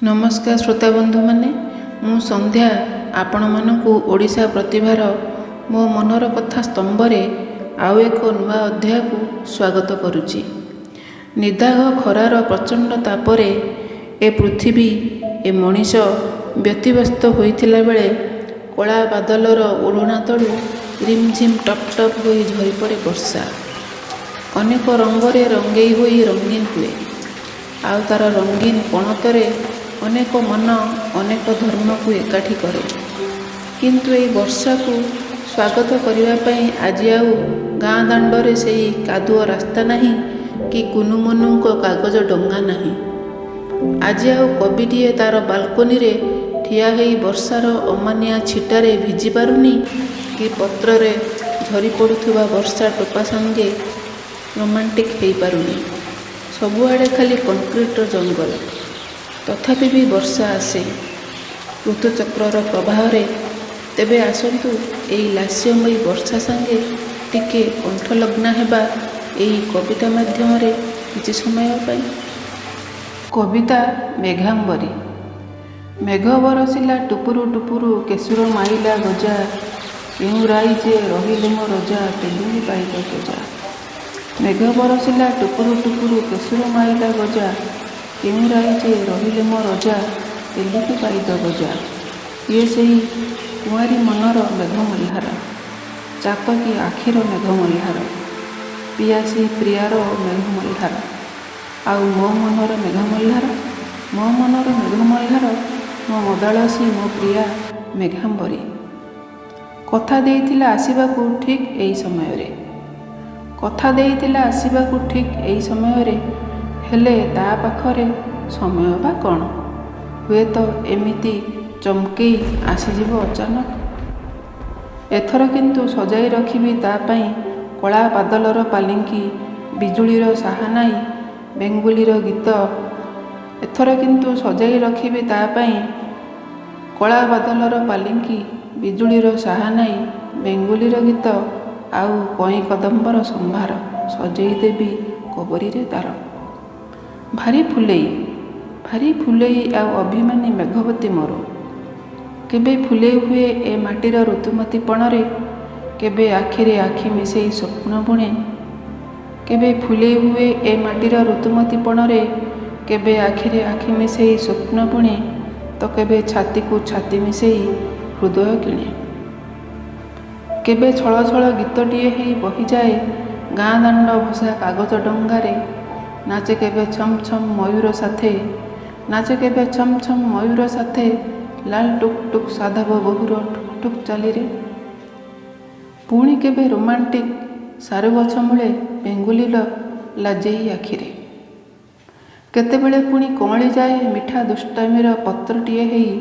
ନମସ୍କାର ଶ୍ରୋତା ବନ୍ଧୁମାନେ, ମୁଁ ସନ୍ଧ୍ୟା ଆପଣମାନଙ୍କୁ ଓଡ଼ିଶା ପ୍ରତିଭାର ମୋ ମନର କଥା ସ୍ତମ୍ଭରେ ଆଉ ଏକ ନୂଆ ଅଧ୍ୟାୟକୁ ସ୍ୱାଗତ କରୁଛି। ନିଦାଘ ଖରାର ପ୍ରଚଣ୍ଡ ତାପରେ ଏ ପୃଥିବୀ, ଏ ମଣିଷ ବ୍ୟତିବ୍ୟସ୍ତ ହୋଇଥିଲା ବେଳେ କଳା ବାଦଲର ଓଢ଼ଣା ତଳୁ ରିମ୍ଝିମ୍ ଟପ୍ ଟପ୍ ହୋଇ ଝରିପଡ଼େ ବର୍ଷା। ଅନେକ ରଙ୍ଗରେ ରଙ୍ଗେଇ ହୋଇ ରଙ୍ଗୀନ ହୁଏ। ଆଉ ତା'ର ରଙ୍ଗୀନ ପଣତରେ ଅନେକ ମନ, ଅନେକ ଧର୍ମକୁ ଏକାଠି କରେ। କିନ୍ତୁ ଏଇ ବର୍ଷାକୁ ସ୍ୱାଗତ କରିବା ପାଇଁ ଆଜି ଆଉ ଗାଁ ଦାଣ୍ଡରେ ସେଇ କାଦୁଅ ରାସ୍ତା ନାହିଁ କି କୁନୁମୁନୁଙ୍କ କାଗଜ ଡଙ୍ଗା ନାହିଁ। ଆଜି ଆଉ କବିଟିଏ ତା'ର ବାଲକୋନିରେ ଠିଆ ହେଇ ବର୍ଷାର ଅମାନିଆ ଛିଟାରେ ଭିଜି ପାରୁନି କି ପତ୍ରରେ ଝରି ପଡ଼ୁଥିବା ବର୍ଷା ଟୋପା ସାଙ୍ଗେ ରୋମାଣ୍ଟିକ୍ ହେଇପାରୁନି। ସବୁଆଡ଼େ ଖାଲି କଂକ୍ରିଟର ଜଙ୍ଗଲ। ତଥାପି ବି ବର୍ଷା ଆସେ ଋତୁଚକ୍ରର ପ୍ରବାହରେ। ତେବେ ଆସନ୍ତୁ, ଏଇ ଲାସ୍ୟମୟୀ ବର୍ଷା ସାଙ୍ଗେ ଟିକେ କଣ୍ଠଲଗ୍ନା ହେବା ଏଇ କବିତା ମାଧ୍ୟମରେ କିଛି ସମୟ ପାଇଁ। କବିତା ମେଘାମ୍ବରୀ। ମେଘ ବରଷିଲା ଟୁପୁରୁ ଟୁପୁରୁ, କେଶୁର ମାଇଲା ଗଜା, କେଉଁ ରାଇଜେ ରହିଲେ ମୋ ରଜା, ତେଲୁଣି ପାଇଦ ଗଜା। ମେଘ ବରଷିଲା ଟୁପୁରୁ ଟୁପୁରୁ, କେଶୁର ମାଇଲା ଗଜା, କେଉଁ ରାଇଜେ ରହିଲେ ମୋ ରଜା, ତେଲୁଣି ପାଇଦ ଗଜା। ଇଏ ସେଇ କୁଆଁରୀ ମନର ମେଘ ମହ୍ଲାର, ଚାତକୀ ଆଖିର ମେଘ ମହ୍ଲାର, ପିୟାସୀ ପ୍ରିୟାର ମେଘ ମହ୍ଲାର। ଆଉ ମୋ ମନର ମେଘ ମହ୍ଲାର, ମୋ ମନର ମେଘ ମହ୍ଲାର, ମୋ ମଦାଳସୀ, ମୋ ପ୍ରିୟା ମେଘାମ୍ବରୀ। କଥା ଦେଇଥିଲା ଆସିବାକୁ ଠିକ୍ ଏଇ ସମୟରେ, କଥା ଦେଇଥିଲା ଆସିବାକୁ ଠିକ୍ ଏଇ ସମୟରେ, ହେଲେ ତା ପାଖରେ ସମୟ ବା କ'ଣ? ହୁଏତ ଏମିତି ଚମକେଇ ଆସିଯିବ ଅଚାନକ। ଏଥର କିନ୍ତୁ ସଜାଇ ରଖିବି ତା ପାଇଁ କଳା ବାଦଲର ପାଲିଙ୍କି, ବିଜୁଳିର ସାହାନାଇ, ବେଙ୍ଗୁଲିର ଗୀତ। ଏଥର କିନ୍ତୁ ସଜାଇ ରଖିବି ତା ପାଇଁ କଳା ବାଦଲର ପାଲିଙ୍କି, ବିଜୁଳିର ସାହାନାଇ, ବେଙ୍ଗୁଲିର ଗୀତ, ଆଉ କଇଁ କଦମ୍ବର ସମ୍ଭାର ସଜେଇ ଦେବି କବରୀରେ ତାର। ଭାରି ଫୁଲେଇ, ଭାରି ଫୁଲେଇ ଆଉ ଅଭିମାନୀ ମେଘବତୀ ମୋର। କେବେ ଫୁଲେଇ ହୁଏ ଏ ମାଟିର ଋତୁମତୀ ପଣରେ, କେବେ ଆଖିରେ ଆଖି ମିଶେଇ ସ୍ୱପ୍ନ ବୁଣେ। କେବେ ଫୁଲେଇ ହୁଏ ଏ ମାଟିର ଋତୁମତୀ ପଣରେ, କେବେ ଆଖିରେ ଆଖି ମିଶେଇ ସ୍ୱପ୍ନ ବୁଣେ, ତ କେବେ ଛାତିକୁ ଛାତି ମିଶେଇ ହୃଦୟ କିଣେ। କେବେ ଛଳ ଛଳ ଗୀତଟିଏ ହେଇ ବହିଯାଏ ଗାଁ ଦାଣ୍ଡ ଭସା କାଗଜ ଡଙ୍ଗାରେ, ନାଚେ କେବେ ଛମ୍ ଛମ୍ ମୟୂର ସାଥେ, ନାଚେ କେବେ ଛମ୍ ଛମ୍ ମୟୂର ସାଥେ, ଲାଲ ଟୁକ୍ ଟୁକ୍ ସାଧବ ବୋହୂର ଠୁକ୍ ଠୁକ୍ ଚାଲିରେ। ପୁଣି କେବେ ରୋମାଣ୍ଟିକ୍ ସାରୁଗଛ ମୂଳେ ବେଙ୍ଗୁଲିର ଲାଜେଇ ଆଖିରେ। କେତେବେଳେ ପୁଣି କଅଁଳି ଯାଏ ମିଠା ଦୁଷ୍ଟାମିର ପତ୍ରଟିଏ ହେଇ,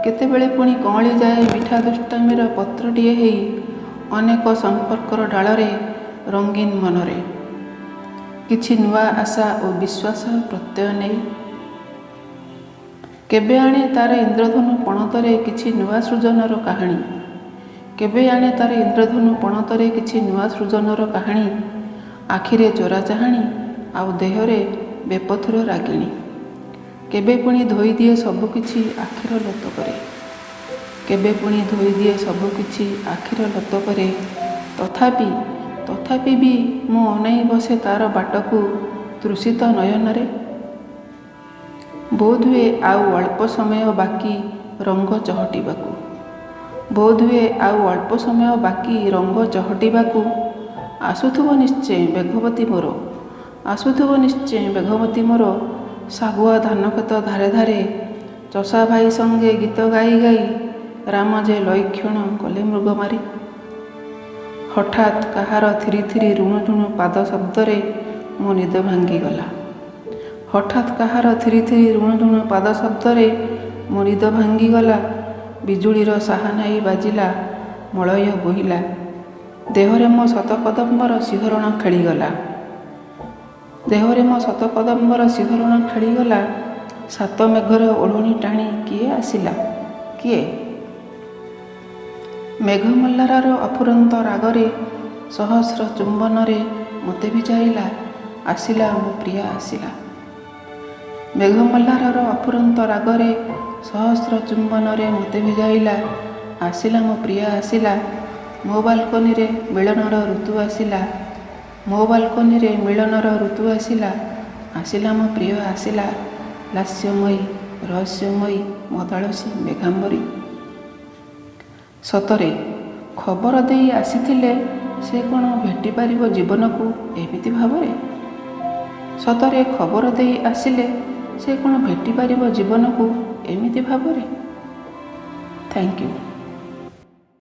କେତେବେଳେ ପୁଣି କଅଁଳି ଯାଏ ମିଠା ଦୁଷ୍ଟାମିର ପତ୍ରଟିଏ ହେଇ, ଅନେକ ସମ୍ପର୍କର ଡାଳରେ, ରଙ୍ଗୀନ ମନରେ କିଛି ନୂଆ ଆଶା ଓ ବିଶ୍ୱାସ ପ୍ରତ୍ୟୟ ନେଇ। କେବେ ଆଣେ ତାର ଇନ୍ଦ୍ରଧନୁ ପଣତରେ କିଛି ନୂଆ ସୃଜନର କାହାଣୀ, କେବେ ଆଣେ ତାର ଇନ୍ଦ୍ରଧନୁ ପଣତରେ କିଛି ନୂଆ ସୃଜନର କାହାଣୀ, ଆଖିରେ ଚୋରା ଚାହାଣୀ ଆଉ ଦେହରେ ବେପଥୁର ରାଗିଣୀ। କେବେ ପୁଣି ଧୋଇଦିଏ ସବୁକିଛି ଆଖିର ଲୋତକରେ, କେବେ ପୁଣି ଧୋଇଦିଏ ସବୁକିଛି ଆଖିର ଲୋତକରେ, ତଥାପି ତଥାପି ବି ମୁଁ ଅନାଇ ବସେ ତାର ବାଟକୁ ତୃଷିତ ନୟନରେ। ବୋଧହୁଏ ଆଉ ଅଳ୍ପ ସମୟ ବାକି ରଙ୍ଗ ଚହଟିବାକୁ, ବୋଧହୁଏ ଆଉ ଅଳ୍ପ ସମୟ ବାକି ରଙ୍ଗ ଚହଟିବାକୁ। ଆସୁଥିବ ନିଶ୍ଚୟ ମେଘବତୀ ମୋର, ଆସୁଥିବ ନିଶ୍ଚୟ ମେଘବତୀ ମୋର, ଶାଗୁଆ ଧାନକ୍ଷେତ ଧାରେ ଧାରେ, ଚଷା ଭାଇ ସଙ୍ଗେ ଗୀତ ଗାଇ ଗାଇ, ରାମ ଯେ ଲଇକ୍ଷଣ ଗଲେ ମୃଗ ମାରି। ହଠାତ୍ କାହାର ଥିରି ଥିରି ରୁଣୁ ଝୁଣୁ ପାଦ ଶବ୍ଦରେ ମୋ ନିଦ ଭାଙ୍ଗିଗଲା। ହଠାତ୍ କାହାର ଥିରି ଥିରି ରୁଣୁ ଝୁଣୁ ପାଦ ଶବ୍ଦରେ ମୋ ନିଦ ଭାଙ୍ଗିଗଲା। ବିଜୁଳିର ସାହାନାଇ ବାଜିଲା, ମଳୟ ବୋହିଲା, ଦେହରେ ମୋ ଶତକଦମ୍ବର ଶିହରଣ ଖେଳିଗଲା, ଦେହରେ ମୋ ଶତକଦମ୍ବର ଶିହରଣ ଖେଳିଗଲା। ସାତ ମେଘର ଓଢ଼ଣୀ ଟାଣି କିଏ ଆସିଲା, କିଏ? ମେଘମଲ୍ଲାରର ଅଫୁରନ୍ତ ରାଗରେ, ସହସ୍ର ଚୁମ୍ବନରେ ମୋତେ ଭିଜାଇଲା। ଆସିଲା, ମୋ ପ୍ରିୟା ଆସିଲା। ମେଘମଲ୍ଲାରର ଅଫୁରନ୍ତ ରାଗରେ ସହସ୍ର ଚୁମ୍ବନରେ ମୋତେ ଭିଜାଇଲା। ଆସିଲା ମୋ ପ୍ରିୟା ଆସିଲା, ମୋ ବାଲକୋନିରେ ମିଳନର ଋତୁ ଆସିଲା। ମୋ ବାଲକୋନିରେ ମିଳନର ଋତୁ ଆସିଲା। ଆସିଲା ମୋ ପ୍ରିୟ ଆସିଲା, ଲାସ୍ୟମୟୀ ରହସ୍ୟମୟୀ ମଦାଳସୀ ମେଘାମ୍ବରୀ। ସତରେ ଖବର ଦେଇ ଆସିଥିଲେ ସେ କ'ଣ ଭେଟିପାରିବ ଜୀବନକୁ ଏମିତି ଭାବରେ? ସତରେ ଖବର ଦେଇ ଆସିଲେ ସେ କ'ଣ ଭେଟିପାରିବ ଜୀବନକୁ ଏମିତି ଭାବରେ? Thank you.